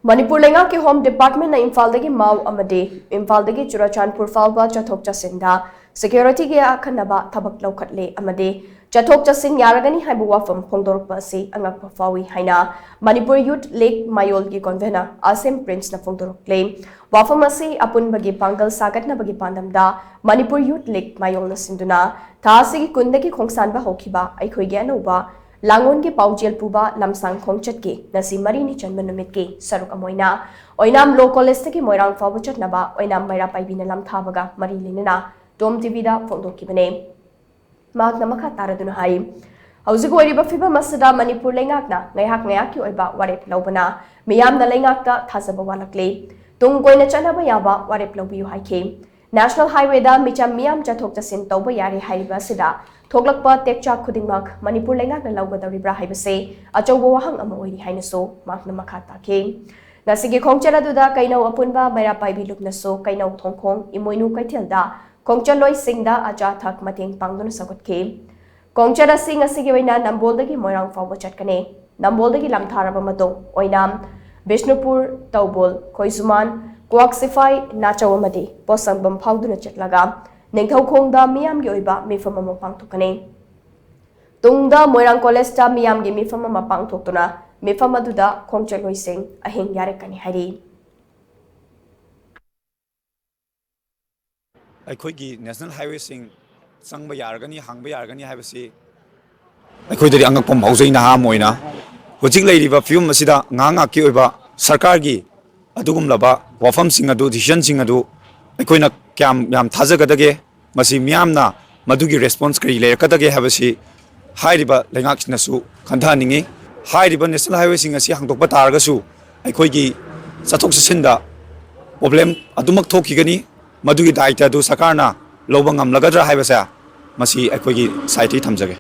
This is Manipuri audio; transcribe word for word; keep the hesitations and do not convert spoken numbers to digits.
ꯃꯅꯤꯄꯨꯔ ꯂꯩꯉꯥꯛꯀꯤ ꯍꯣꯝ ꯗꯤꯄꯥꯔꯠꯃꯦꯟꯅ ꯏꯝꯐꯥꯜꯗꯒꯤ ꯃꯥꯎ ꯑꯃꯗꯤ ꯏꯝꯐꯥꯜꯗꯒꯤ ꯆꯨꯔꯆꯥꯟꯄꯨꯔ ꯐꯥꯎꯕ ꯆꯠꯊꯣꯛ ꯆꯠꯁꯤꯟꯗ ꯁꯦꯀ꯭ꯌꯨꯔꯤꯇꯤꯒꯤ ꯑꯈꯟꯅꯕ ꯊꯕꯛ ꯂꯧꯈꯠꯂꯦ ꯑꯃꯗꯤ ꯆꯠꯊꯣꯛ ꯆꯠꯁꯤꯟ ꯌꯥꯔꯒꯅꯤ ꯍꯥꯏꯕ ꯋꯥꯐꯝ ꯐꯣꯡꯗꯣꯔꯛꯄ ꯑꯁꯤ ꯑꯉꯛꯄ ꯐꯥꯎꯏ ꯍꯥꯏꯅ ꯃꯅꯤꯄꯨꯔ ꯌꯨꯠ ꯂꯤꯒ ꯃꯌꯣꯜꯒꯤ ꯀꯣꯟꯚꯦꯅꯔ ꯑꯁꯦꯝ ꯄ꯭ꯔꯤꯟꯁꯅ ꯐꯣꯡꯗꯣꯔꯛꯂꯦ꯫ ꯋꯥꯐꯝ ꯑꯁꯤ ꯑꯄꯨꯟꯕꯒꯤ ꯄꯥꯡꯒꯜ ꯁꯥꯒꯠꯅꯕꯒꯤ ꯄꯥꯟꯗꯝꯗ ꯃꯅꯤꯄꯨꯔ ꯌꯨꯠ ꯂꯤꯒ ꯃꯌꯣꯜꯅ ꯁꯤꯟꯗꯨꯅ ꯊꯥ ꯑꯁꯤꯒꯤ ꯀꯨꯟꯗꯒꯤ ꯈꯣꯡꯁꯥꯟꯕ ꯍꯧꯈꯤꯕ ꯑꯩꯈꯣꯏꯒꯤ ꯑꯅꯧꯕ ꯂꯥꯡꯑꯣꯟꯒꯤ ꯄꯥꯎꯖꯦꯜ ꯄꯨꯕ ꯂꯝꯁꯥꯡ ꯈꯣꯡꯆꯠꯀꯤ ꯉꯁꯤ ꯃꯔꯤꯅꯤ ꯆꯟꯕ ꯅꯨꯃꯤꯠꯀꯤ ꯁꯔꯨꯛ ꯑꯃ ꯑꯣꯏꯅ ꯑꯣꯏꯅꯥꯝ ꯂꯣ ꯀꯣꯂꯦꯖꯇꯒꯤ ꯃꯣꯏꯔꯥꯡ ꯐꯥꯎꯕ ꯆꯠꯅꯕ ꯑꯣꯏꯅꯥꯝ ꯃꯩꯔꯥ ꯄꯥꯏꯕꯤꯅ ꯂꯝꯊꯥꯕꯒ ꯃꯔꯤ ꯂꯩꯅꯅ ꯇꯣꯝ ꯇꯤꯚꯤꯗ ꯐꯣꯡꯗꯣꯛꯈꯤꯕꯅꯤ꯫ ꯃꯍꯥꯛꯅ ꯃꯈꯥ ꯇꯥꯔꯗꯨꯅ ꯍꯥꯏ, ꯍꯧꯖꯤꯛ ꯑꯣꯏꯔꯤꯕ ꯐꯤꯕꯝ ꯑꯁꯤꯗ ꯃꯅꯤꯄꯨꯔ ꯂꯩꯉꯥꯛꯅ ꯉꯥꯏꯍꯥꯛ ꯉꯥꯏꯍꯥꯛꯀꯤ ꯑꯣꯏꯕ ꯋꯥꯔꯦꯞ ꯂꯧꯕꯅ ꯃꯤꯌꯥꯝꯅ ꯂꯩꯉꯥꯛꯇ ꯊꯥꯖꯕ ꯋꯥꯠꯂꯛꯂꯤ꯫ ꯇꯨꯡ ꯀꯣꯏꯅ ꯆꯠꯅꯕ ꯌꯥꯕ ꯋꯥꯔꯦꯞ ꯂꯧꯕꯤꯌꯨ ꯍꯥꯏꯈꯤ꯫ ꯅꯦꯁꯅꯦꯜ ꯍꯥꯏꯋꯦꯗ ꯃꯤꯆꯝ ꯃꯤꯌꯥꯝ ꯆꯠꯊꯣꯛ ꯆꯠꯁꯤꯟ ꯇꯧꯕ ꯌꯥꯔꯦ ꯍꯥꯏꯔꯤꯕ ꯑꯁꯤꯗ ꯊꯣꯛꯂꯛꯄ ꯇꯦꯛꯆꯥꯛ ꯈꯨꯗꯤꯡꯃꯛ ꯃꯅꯤꯄꯨꯔ ꯂꯩꯉꯥꯛꯅ ꯂꯧꯒꯗꯧꯔꯤꯕ꯭ꯔꯥ ꯍꯥꯏꯕꯁꯤ ꯑꯆꯧꯕ ꯋꯥꯍꯪ ꯑꯃ ꯑꯣꯏꯔꯤ ꯍꯥꯏꯅꯁꯨ ꯃꯍꯥꯛꯅ ꯃꯈꯥ ꯇꯥꯈꯤ꯫ ꯉꯁꯤꯒꯤ ꯈꯣꯡꯆꯠ ꯑꯗꯨꯗ ꯀꯩꯅꯧ ꯑꯄꯨꯟꯕ ꯃꯩꯔꯥ ꯄꯥꯏꯕꯤ ꯂꯨꯞꯅꯁꯨ ꯀꯩꯅꯧ ꯊꯣꯡꯈꯣꯡ ꯏꯃꯣꯏꯅꯨ ꯀꯩꯊꯦꯜꯗ ꯈꯣꯡꯆꯠꯂꯣꯏꯁꯤꯡꯗ ꯑꯆꯥ ꯑꯊꯛ ꯃꯇꯦꯡ ꯄꯥꯡꯗꯨꯅ ꯁꯧꯒꯠꯈꯤ꯫ ꯈꯣꯡꯆꯠ ꯑꯁꯤ ꯉꯁꯤꯒꯤ ꯑꯣꯏꯅ ꯅꯝꯕꯣꯜꯗꯒꯤ ꯃꯣꯏꯔꯥꯡ ꯐꯥꯎꯕ ꯆꯠꯀꯅꯤ꯫ ꯅꯝꯕꯣꯜꯗꯒꯤ ꯂꯝꯊꯥꯔꯕ ꯃꯇꯨꯡ ꯑꯣꯏꯅꯥꯝ, ꯕꯤꯁꯅꯨꯄꯨꯔ, ꯇꯧꯕꯣꯜ, ꯈꯣꯏꯖꯨꯃꯥꯟ, ꯀ꯭ꯋꯥꯛ ꯁꯤꯐꯥꯏ, ꯅꯥꯆꯧ ꯑꯃꯗꯤ ꯄꯣꯠꯁꯪꯕꯝ ꯐꯥꯎꯗꯨꯅ ꯆꯠꯂꯒ ꯅꯤꯡꯊꯧꯈꯣꯡꯗ ꯃꯤꯌꯥꯝꯒꯤ ꯑꯣꯏꯕ ꯃꯤꯐꯝ ꯑꯃ ꯄꯥꯡꯊꯣꯛꯀꯅꯤ꯫ ꯇꯨꯡꯗ ꯃꯣꯏꯔꯥꯡ ꯀꯣꯂꯦꯖꯇ ꯃꯤꯌꯥꯝꯒꯤ ꯃꯤꯐꯝ ꯑꯃ ꯄꯥꯡꯊꯣꯛꯇꯨꯅ ꯃꯤꯐꯝ ꯑꯗꯨꯗ ꯈꯣꯡꯆꯠꯂꯣꯏꯁꯤꯡ ꯑꯍꯤꯡ ꯌꯥꯔꯛꯀꯅꯤ ꯍꯥꯏꯔꯤ꯫ ꯑꯩꯈꯣꯏꯒꯤ ꯅꯦꯁꯅꯦꯜ ꯍꯥꯏꯋꯦꯁꯤꯡ ꯆꯪꯕ ꯌꯥꯔꯒꯅꯤ, ꯍꯥꯡꯕ ꯌꯥꯔꯒꯅꯤ ꯍꯥꯏꯕꯁꯤ ꯑꯩꯈꯣꯏꯗꯗꯤ ꯑꯉꯛꯄ ꯑꯃ ꯐꯥꯎꯖꯩ꯫ ꯅꯍꯥ ꯑꯃ ꯑꯣꯏꯅ ꯍꯧꯖꯤꯛ ꯂꯩꯔꯤꯕ ꯐꯤꯕꯝ ꯑꯁꯤꯗ ꯉꯥꯏꯍꯥꯛ ꯉꯥꯏꯍꯥꯛꯀꯤ ꯑꯣꯏꯕ ꯁꯔꯀꯥꯔꯒꯤ ꯑꯗꯨꯒꯨꯝꯂꯕ ꯋꯥꯐꯝꯁꯤꯡ ꯑꯗꯨ, ꯗꯤꯁꯤꯖꯟꯁꯤꯡ ꯑꯗꯨ ꯑꯩꯈꯣꯏꯅ ꯀꯌꯥꯝ ꯌꯥꯝ ꯊꯥꯖꯒꯗꯒꯦ, ꯃꯁꯤ ꯃꯤꯌꯥꯝꯅ ꯃꯗꯨꯒꯤ ꯔꯦꯁꯄꯣꯟꯁ ꯀꯔꯤ ꯂꯩꯔꯛꯀꯗꯒꯦ ꯍꯥꯏꯕꯁꯤ ꯍꯥꯏꯔꯤꯕ ꯂꯩꯉꯥꯛꯁꯤꯅꯁꯨ ꯈꯟꯊꯍꯟꯅꯤꯡꯏ꯫ ꯍꯥꯏꯔꯤꯕ ꯅꯦꯁꯅꯦꯜ ꯍꯥꯏꯋꯦꯁꯤꯡ ꯑꯁꯤ ꯍꯥꯡꯗꯣꯛꯄ ꯇꯥꯔꯒꯁꯨ ꯑꯩꯈꯣꯏꯒꯤ ꯆꯠꯊꯣꯛ ꯆꯠꯁꯤꯟꯗ ꯄ꯭ꯔꯣꯕ꯭ꯂꯦꯝ ꯑꯗꯨꯃꯛ ꯊꯣꯛꯈꯤꯒꯅꯤ꯫ ꯃꯗꯨꯒꯤ ꯗꯥꯏꯇ ꯑꯗꯨ ꯁꯔꯀꯥꯔꯅ ꯂꯧꯕ ꯉꯝꯂꯒꯗ꯭ꯔꯥ ꯍꯥꯏꯕꯁꯦ ꯃꯁꯤ ꯑꯩꯈꯣꯏꯒꯤ ꯁꯥꯏꯠꯇꯒꯤ ꯊꯝꯖꯒꯦ꯫